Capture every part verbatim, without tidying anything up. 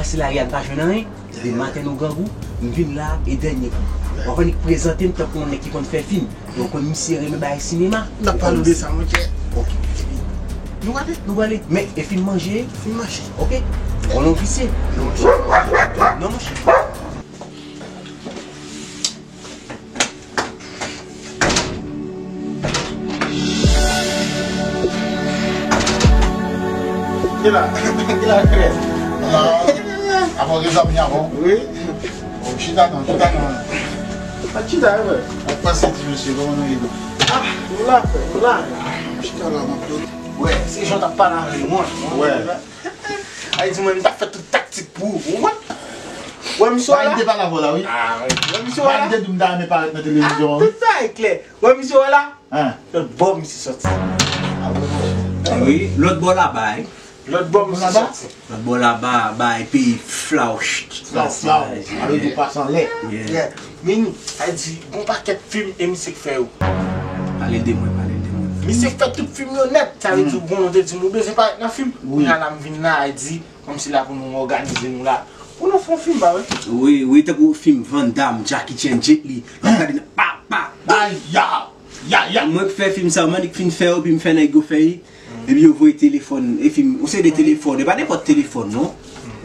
Si lari a n pa jwenn anyen, demen maten nou grangou, m vin la e dènye kou. W ap annik prezante m tankou yon nèg ki konn fè fim. Donk, konn misye renmen bagay sinema. N ap pale de sa, monchè. Ok. Nou prale? Nou prale. Men, e fin manje? Fin manje. Ok. Bon, non, visye. Non, monchè. Non, monchè. Kila, kila, kila. Apa w gen zanmi ankò? Wi. Bon, chita non, chita non. Pa chita, wi. Mwen pase ti mesye, kòman nou ye? Ah, nou la, frè, nou la. Chita la, m ap tande. Wè, se jan w t ap pale avè mwen. Wè. Ay, di mwen, m t ap fè tout taktik pou ou, ou konprann? Wè, misye la. Ba, m te pale avè w la, wi. Ah, wi. Wè, misye la. Ba, m te di w m ta renmen parèt nan televizyon an, wi. Ah, tout sa e klè. Wè, misye la. Hein. Lòt bò misye sòti. Ah, wi, monchè. Wi, lòt bò laba, wi. Lòt bò misye sòti. Lòt bò laba, ba, epi flaw, cht, flaw, flaw. Alò, di w pase anlè. Yeah. Yeah. Men, a di, gon pakèt fim e misye k fè yo. Pale de mwen, pale de mwen. Misye k fè tout fim yo nèt. Sa vle di, gon lè w te di m ou bezwen parèt nan fim. Wi. Kounye a la m vin la, a di, kòmsi la pou nou òganize nou la. Pou nou fè yon fim, pa vre? Wi, wi, tankou fim Van Damme, Jackie Chan, Jet Li. Lè w gade nan pa, pa, pa. Ay, ya! Ya, ya. Mwen k fè fim sa yo, m annik fin fè yo, epi m fè nèg yo fè li. Epi yo voye telefòn, e fim, yon seri de telefòn, e pa nenpòt telefòn, non.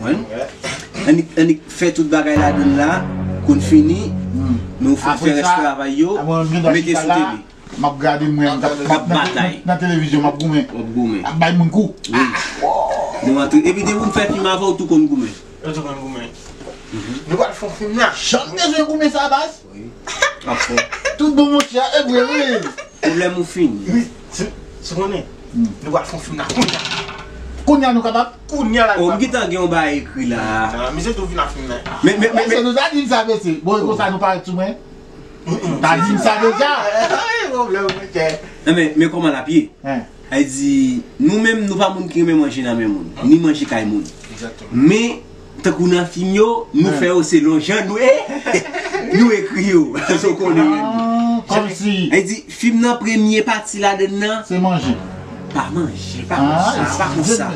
Wi. Annik, annik fè tout bagay ladann la, konn fini, nou fè rès travay yo, mete sou tele. M ap gade mwen, m ap, m ap batay. Nan televizyon, m ap goumen. W ap goumen. M ap bay moun kou. Wi. Nou antre, epi depi w fè fim avè w tou konn goumen. Yo tou konn goumen. Nou pral fè yon fim la. Jan m bezwen goumen sa, baz. Wi. Tout bon, monchè, e vre, wi. Pwoblèm ou fini. Wi, si, si konnen. Nou pral fè yon fim la kounye a. Kounye a nou kapab? Kounye a la. Oh, m gentan gen yon bagay ekri la. Nan, misye tou vin ak fim nan. Men, men, men, men. Mesye, nou ta di m sa, mesye. Bon, e konsa nou parèt sou mwen. Ta di m sa deja. Pwoblèm, monchè. Non, men, men kòman l ap ye? Hein. Sa vle di, nou menm, nou pa moun ki renmen manje nan men moun, ni manje kay moun. Egzakteman. Men, tankou nan fim yo, nou fè yo selon jan nou e, nou ekri yo. Sa w konnen. Ah, kòmsi. Sa vle di, fim nan premye pati ladann nan. Se manje. Pa manje, pa konsa, pa konsa.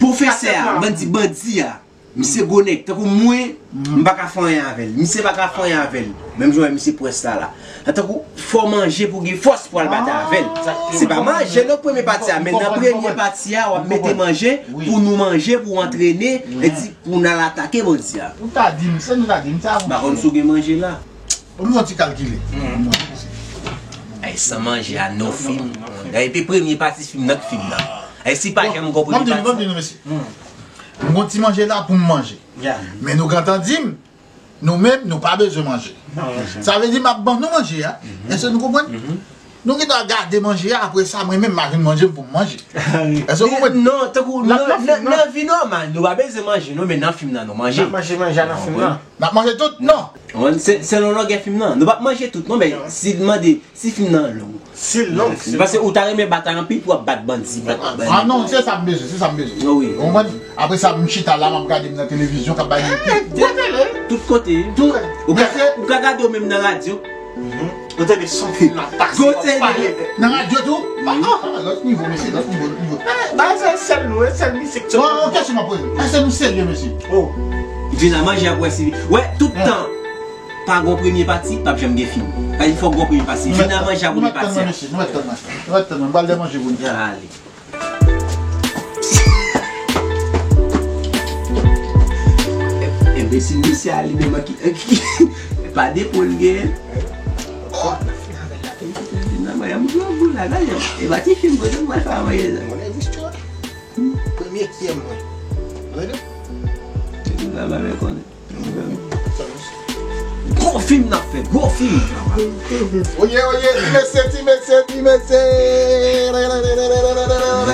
Pwofesè a, bandi, bandi a. Misye gwo nèg, tankou mwen, m pa ka fè anyen avè l. Misye pa ka fè anyen avè l. Menm jan w wè misye pwès la la. Tankou, fò w manje pou w gen fòs pou w al batay avè l. Se pa manje non premye pati a, men nan premye pati a, w ap mete manje pou nou manje, pou w antrene, e di, pou n al atake bandi a. Ou ta di m, se nou ta di m sa. M pa konn si w gen manje la. Bon, m fè yon ti kalkile. Ay, san manje a, no fim. Epi premye pati fim nan k fim nan. Ay, si pa janm gon premye pati. M gon ti manje la pou m manje. Men nou gentan di m, nou menm, nou pa bezwen manje. Sa vle di m ap ban nou manje a. Èske nou konprann? Nou gentan gade manje a, apre sa, mwen menm, m a jwenn manje m pou m manje. Èske w konprann? Non, tankou nan, nan, nan vi nòmal, nou pa bezwen manje, non, men nan fim nan, nou manje. N ap manje manje a nan fim nan. N ap manje tout? Non. Se, selon longè fim nan. Nou p ap manje tout, non, men si l mande, si fim nan long. Si l long. Paske ou ta renmen batay anpil pou w ap bat bandi, bat bandi. Ah non, se sa m bezwen, se sa m bezwen. Wi. Ou konprann? Apre sa, m chita la, m ap gade m nan televizyon k ap bay m tout kote. Tout kote. Tout. Ou ka, ou ka gade w menm nan radyo. Ou tande son fim nan pase, w ap pale. Nan radyo tou? Ah, ah, lòt nivo, mesye, lòt nivo, lòt nivo. Bagay sa, sèl nou, sèl misye k sòti. Bon, yon kesyon m ap poze. Èske nou serye, mesye? Oh. Vin nan manje ap wè si. Wè, tout tan. Pa gon premye pati, p ap janm gen fim. Sa vle di fòk gon premye pati. Vin nan manje a premye pati a. Nou mèt tann mwen, mesye, nou mèt tann mwen. Nou mèt tann mwen, m pral dèmanje pou nou. Ann ale. Enbesil mesye a li menm ki, ki pa depo l genyen. Nan mwen, yon gwo gou la, gade. E pa ti fim kote m pral fè a manje sa. Premye kiyè mwen. Gade. Se tout sa m pa konnen. Gwo fim n ap fè, gwo fim. Oye, oye, ti mesye, ti mesye, ti mesye.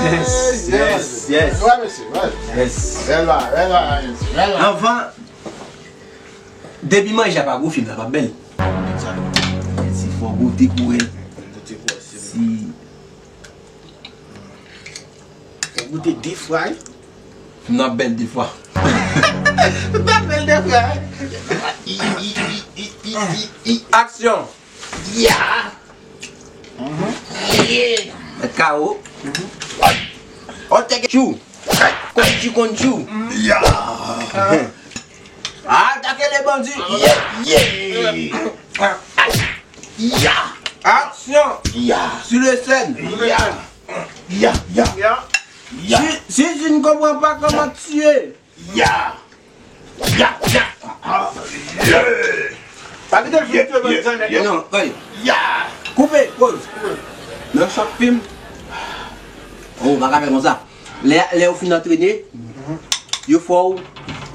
Yes, yes, yes. Wè, mesye, wè. Yes. Bèl bagay, bèl bagay, mesye, bèl bagay. Anvan, depi manje a pa gwo, fim nan p ap bèl. Egzakteman. Si fò goute pou wè. Goute pou wè si. Ou goute de fwa, wi. Fim nan bèl de fwa. Fim nan bèl de fwa, wi. Aksyon. Ya. Mèt kawo. Ote ke chou. Konjou, konjou. Ya. Atake le bandi. Yeah, yeah. Ya. Aksyon. Ya. Sur le scène. Ya. Ya, ya. Ya. Ya. Si, si tu ne comprends pas comment tu es. Ya. Ya, ya. Ah, yeah. Pa kite l fin tuye bandi sa nèt. Non, kay. Ya. Koupe, poz. Nan chak fim, oh, ou pa ka fè konsa. Lè, lè ou fin antrene, yo fè w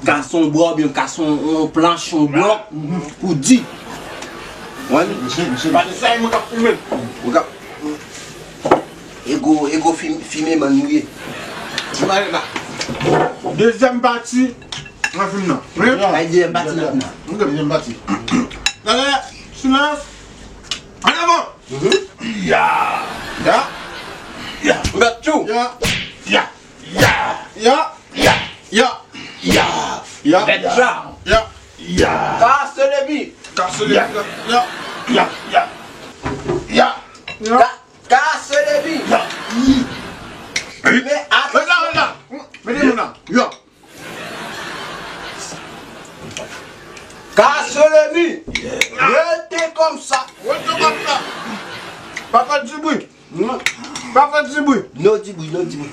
kase yon bwa oubyen kase yon, yon planch, yon blòk pou di. Wi. Misye, misye. Pa di sa, mwen k ap filme. Ou ka, ego, ego fim-, filme man nou ye. Dezyèm pati nan fim nan. Wi. Ay, dezyèm pati nan fim nan. Ok. Dezyèm pati. Gade, silans. An avan. Ya. Ya. Ya. Ou mèt tou. Ya. Ya. Ya. Ya. Ya. Ya. Ya. Ya. Mèt jan. Ya. Ya. Kase le bi. Kase le bi. Ya. Ya. Ya. Ya. Ya. Ya. Ka-, kase le bi. Ya. Men atann. Mete moun la. Mete moun la. Ya. Kase le bi. Rete konsa. Rete konsa. Pa fè di bri. Pa fè di bri. No di bri, no di bri.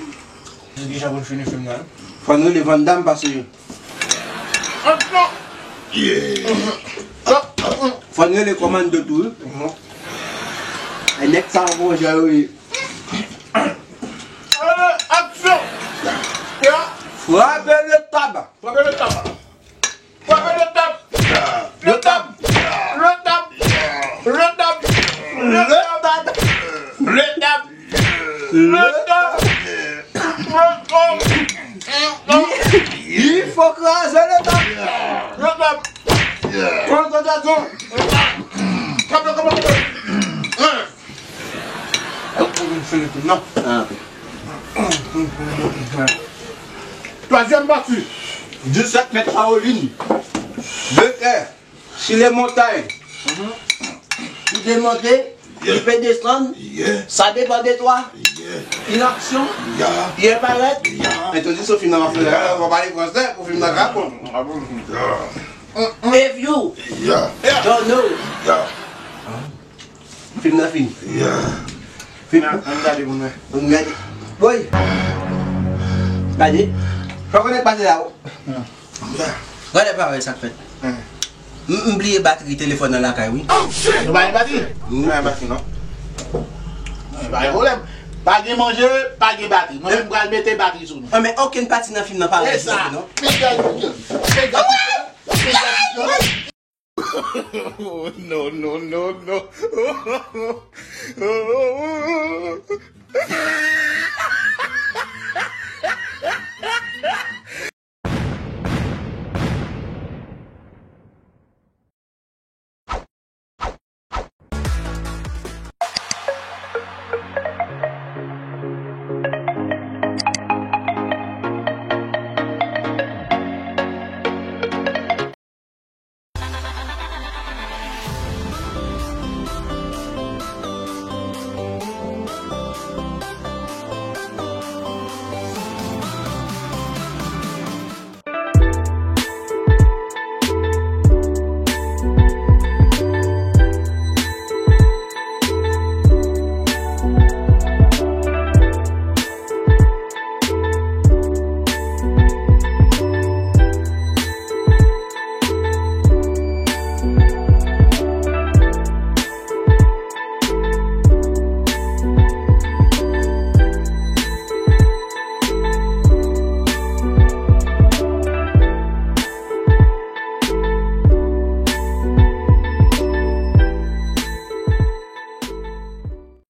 Deja pou n fini fim nan. Fò n rele Van Damme pase yo. Aksyon! Fò n rele kòmando tou, wi. E nèg sa yo bon jan yo ye. Aksyon! Frape le tab! Frape le tab! Frape le tab! Le tab! Le tab! Le tab! Le tab! Le tab! Le tab! Le tab! Le tab! Il faut craser le tab! Le tab! Konsantrasyon! Konsantrasyon! Twazyèm pati. Disèt mèt Shaolin. Deux R. Sur les montagnes. Ki demontre, ki pe desann. Sa depann de twa. Inaksyon. Ki parèt. Entwodui sou fim nan, w ap pale fransè pou fim nan ka bon. If you don't know. Fim nan fini. Fim nan. Ann gade pou nou wè. Ann gade. Boy. Gade. Fò konnen k pase la. Gade pa wè sa k fèt. M, m bliye batri telefòn nan lakay, wi. Nou pa gen batri? Nou pa gen batri, non. Pa gen pwoblèm. Pa gen manje, pa gen batri. Mwen menm, m pral mete batri sou nou. Ah, men okenn pati nan fim nan pa rèd non. Pega, pega, pega. No, no, no, no.